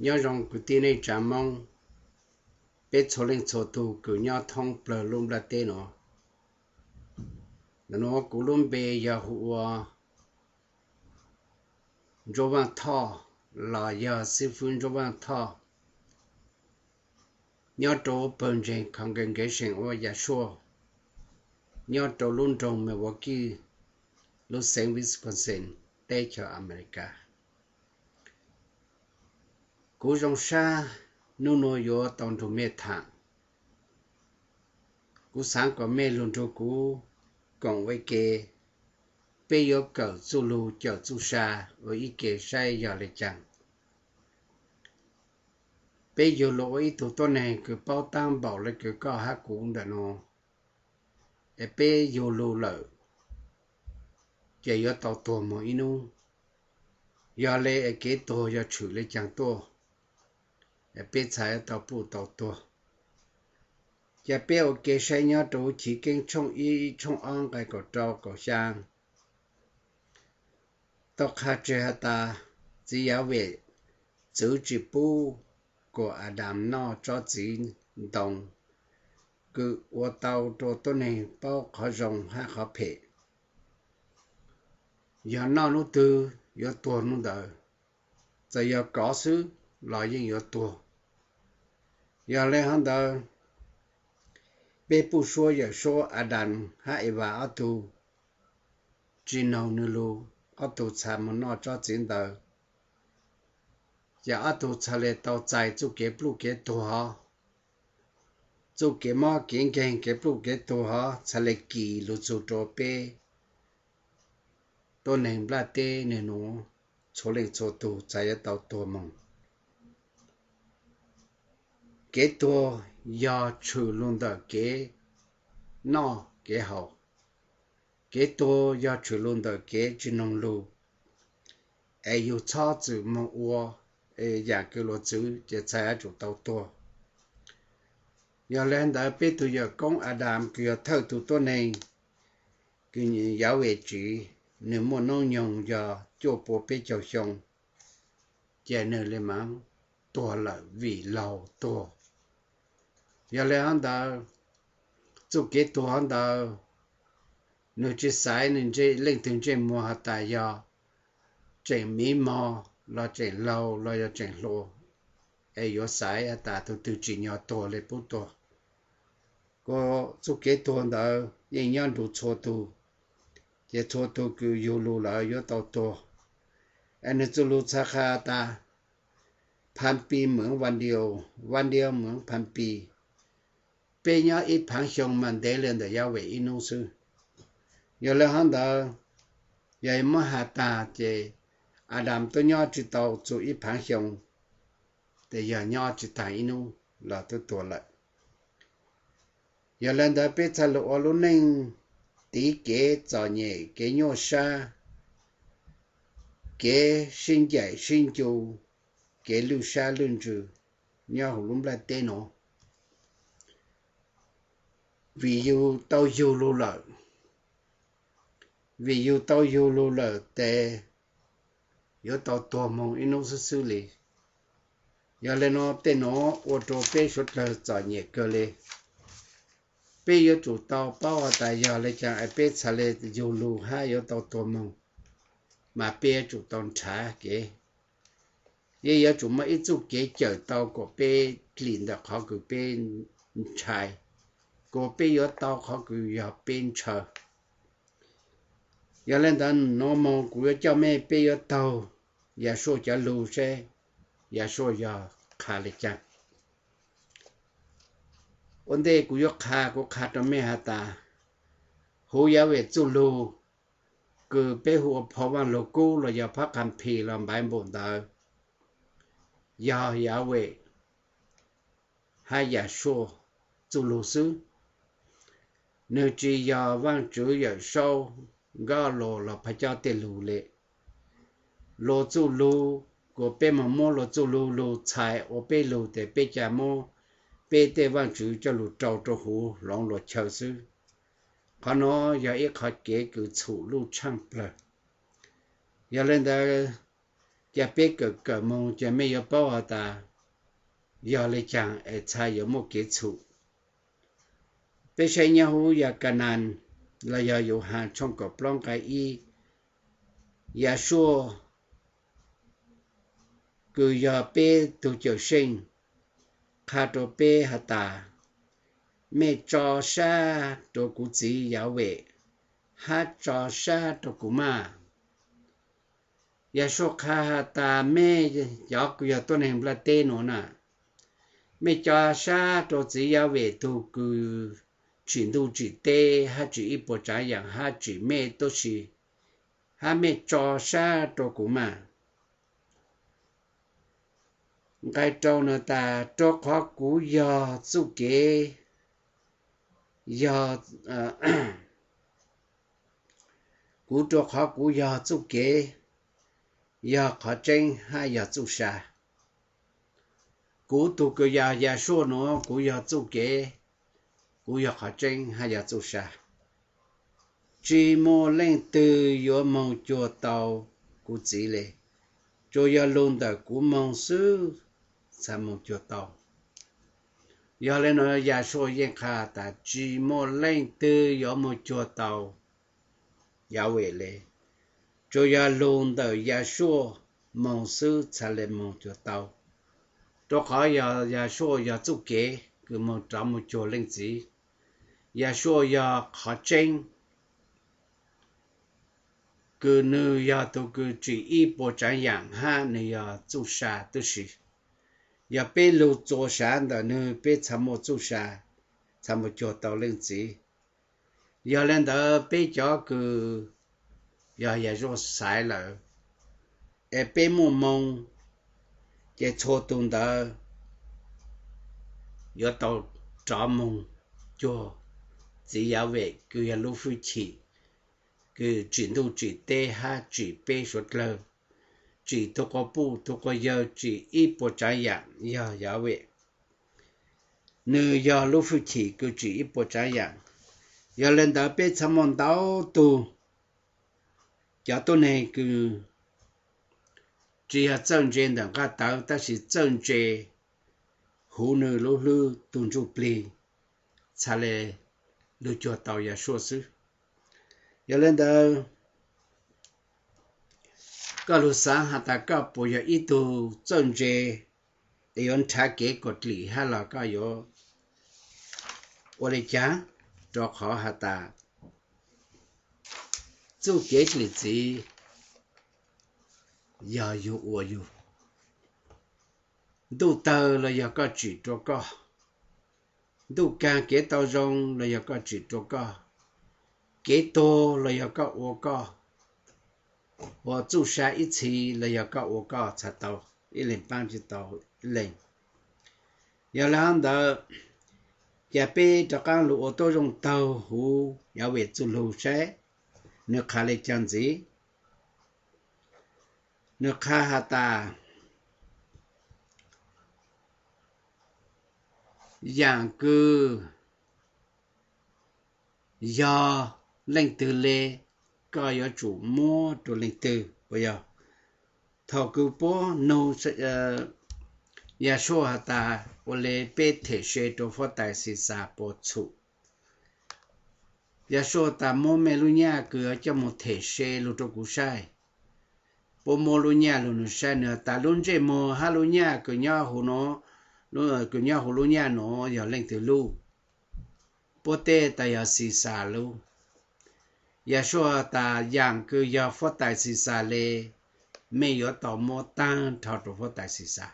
Nyob zoo kwv tij neej tsa Hmoob, peb txhua leej txhua tug kws nyob thoob plawg lub nplaj teb no. Ntawm nuav kuv lub npe yog hu ua Ntsuab Vaaj Thoj los yog xib fwb Ntsuab Vaaj Thoj, nyob rau pawg ntseeg Congregation of Yahshua, nyob rau lub nroog Milwaukee, lub xeev Wisconsin, teb chaws Amelikas. Kuv zoo sab nub nuav yuav tau nrug mej thaam. Kuv xaav kom mej lug nrug kuv koom ua ke, peb yuav kawm txuj lug cawm txuj sa ua ib ke saib yog le caag. Peb yug lug ua ib tug tuab neeg kws paub taab npaum le kws koj hab kuv ntawm nuav, es peb yug lug lawm ces yuav tau tuag moog ib nub. Yog le es kev tuag yog tshwm le caag tuaj, es peb txhad yuav tau puj tau tuag. Ca peb ua ke saib nyob rau Chiv Keeb tshooj ib, tshooj ob, nqai kaum rau kaum xyaa. Tau qha tseg has tas, txiv Yahweh txwv tsi pub kuas Adam noj tsob txiv ntoo kws ua tau rua tuab neeg paub qhov zoo hab qhov phem. Yog noj nub twg yuav tuag nub ntawd, txawm yog kov xwb los yeej yuav tuag. Yog le hov ntawd, peb puj suab Yawm Suab Adas hab Evas ob tug tsi noog nws lug, ob tug txhad moog noj tsob txiv ntawd, ces ob tug txhad le tau txais txuj kev pluj kev tuag hov, txuj kev mob kev nkeeg kev pluj kev tuag hov txhad le kis lug txug rua peb tuab neeg nplaj teb nwg nuav, txhua leej txhua tug txhad yuav tau tuag moog. Kev tuag yog tshwm lug ntawm kev noj kev haus. Kev tuag yog tshwm lug ntawm kev tsi noog lug, es yug txhob txwm moog ua yaam kws luag txwv ces txhad yuav tsum tau tuag. Yog le ntawd peb tug yawm koob Adas kws yog thawj tug tuab neeg kws Yahweh tsiv, nwg muaj noob nyoog yog cuaj pua peb caug xyoo, ces nwg le maam tuag lawm vim laug tuag. Yog le hov ntawd, txuj kev tuag hov ntawd, nwg tsi xaiv nwg leej twg ntsej muag has tas yog tseem miv mog los tseem laug los yog tseem hluas, es yuav xaiv has tas tug twg tsim nyog tuag le pub tuag. Kuas txuj kev tuag ntawd yeej nyob nrug txhua tug, ces txhua tug kws yug lug lawm yuav tau tuag. Es nwg txuj lug txhad qha tas, Phan Pi meem Van Diu, Van Diu meem Phan Pi. Peb nyob ib phaav xyoo mas ntev le ntawm Yahweh ib nub xwb. Yog le hov ntawd, yog muab has tas ces Adas tub nyob tsi tau txug ib phaav xyoo, tes yog nyob tsi taag ib nub los tub tuag lawm. Yog le ntawd peb txhad lug ua lub neej tiv kev txom nyem, kev nyuaj sab, kev sib ncaim sib ncu, kev lwj sab lwj ntsws nyob huv lub nplaj teb nuav. Vim yug tau yug lug lawm, vim yug tau yug lug lawm tes yuav tau tuag moog ib nub xwb xwb le. Yog le nuav tej nuav ua rua peb suav dlawg txom nyem kawg le. Peb yuav tsum tau paub has tas yog le caag es peb txhad le yug lug hab yuav tau tuag moog, mas peb yuav tsum tau nrhav kev. Yeej yuav tsum muaj ib txuj kev cawm tau kuas peb dlim ntawm qhov kws peb ntshai, kuas peb yuav tau qhov kws yog peb ntshaw. Yog le ntawd nuav moog kuv yuav coj mej peb yuav taug Yahshua cov lug seb Yahshua yog qha le caag. Ua ntej kuv yuav qha, kuv qha rua mej has tas, huv Yahweh txuj lug kws peb hu ua phau Vaaj Lug Kub los yog phab Qha Phis los Npaiv Npaum ntawd, yog Yahweh hab Yahshua txuj lug xwb. Nwg tsi yog Vaajtswv Yawm Saub, Nkaus Los los Phaj Cob tej lug le. Luag txuj lug, kuas peb moog muab luag txuj lug lug txhais ua peb lug tes peb ca muab peb tej vaajtswv coj lug rau rua huv hloov luag chaw xwb. Qhov nuav yog ib qhov kev kws txhum luj tshaaj plawg. Yog le ntawd, Ces peb kawm kawm moog ces mej yuav paub has tas yog le caag es txhaj yuav muaj kev txhum. Peb saib nyob huv Yakanas los yog Yauhas tshooj kaum plaub nqai ib, Yahshua kws yog peb tug Cawmseej qha rua peb has tas, mej tso sab rua kuv Txiv Yahweh hab tso sab rua kuv maj. Yahshua qha has tas mej cov kws yog tuab neeg nplaj teb nuav na, mej tso sab rua Txiv Yahweh tug kws tsim ntuj tsim teb hab tsim ib puas tsaav yaam hab tsim mej tuab si, hab mej tso sab rua kuv maj. Nqai rau nuav tas, rua qhov kuv yog txuj kev, yog, kuv rua qhov kuv yog txuj kev, yog qhov tseeb hab yog txuj sa. Kuv tug kws yog Yahshua nuav, kuv yog txuj kev, kuv yog qhov tseeb hab yog txuj sa. Tsi muaj leej twg yuav moog cuag tau kuv Txiv le, tsuas yog lug ntawm kuv moog xwb txhad moog cuag tau. Yog le nuav Yahshua yeej qha tas tsi muaj leej twg yuav moog cuag tau Yahweh le, tsuas yog lug ntawm Yahshua moog xwb txhad le moog cuag tau. Rua qhov yog Yahshua yog txuj kev kws moog rov moog cuag Leej Txiv. Yahshua yog qhov tseeb kws nwg yog tug kws tsim ib puas tsaav yaam hab nwg yog txuj sa tuab si. Yog peb lug txua sav ntawm nwg peb txhad muaj txuj sa, txhad muaj cuag tau Leej Txiv. Yog le ntawd peb cov kws yog Yahshua xaiv lawm es peb muaj moo, ces txhua tug ntawd yuav tau rov moog cuag Txiv Yahweh kws yog lub fwj chim kws tsim ntuj tsim teb hab tsim peb suav dlawg, tsim tug quas puj tug quas yawg, tsim ib puas tsaav yaam yog Yahweh. Nwg yog lub fwj chim kws tsim ib puas tsaav yaam. Yog le ntawd peb txhad muaj ntau tug cov tuab neeg kws tsi yog txawj ntse ntawm nqaj tawv tab sis txawj ntse huv nwg lub hlwb tug ntsuj plig txhad le lug cuag tau Yahshua xwb. Yog le ntawd koj lug xaav has tas koj puas yog ib tug txawj ntse es yuav nrhav kev kom dlim hab los koj yuav ua le caag? Rua qhov has tas txuj kev dlim txiv yog yug ua yug. Ntuj tawg los yog koj tsim rua koj, ntuj kaag kev tau zoo los yog koj tsim rua koj, kev tuag los yog koj ua koj, ua txuj sa ib txhis los yog koj ua koj txhad tau, ib leeg paab tsi tau ib leeg. Yog le ntawd, ca peb rov qaab lug ua tuab zoo taug huv Yahweh txuj lug saib nwg qha le caag ntxiv. Nwg qha has tas, yaam kws yog leej twg le, koj yuav tsum muab rua leej twg, puas yog? Thaus kws puab nug Yahshua has tas ua le peb them se rua fuab tais Xixas puas txhum? Yahshua tas muab mej lub nyaj kws coj moog them se lug rua kuv saib. Puab muab lub nyaj lug nwg saib, nwg tas lub ntsej muag hab lub nyaj kws nyob huv, kws nyob huv lub nyaj nuav yog leej twg lub? Puab teb tas yog Xixas lub. Yahshua tas yaam kws yog fuab tais Xixas le, mej yuav tau muab taag nrho rua fuab tais Xixas.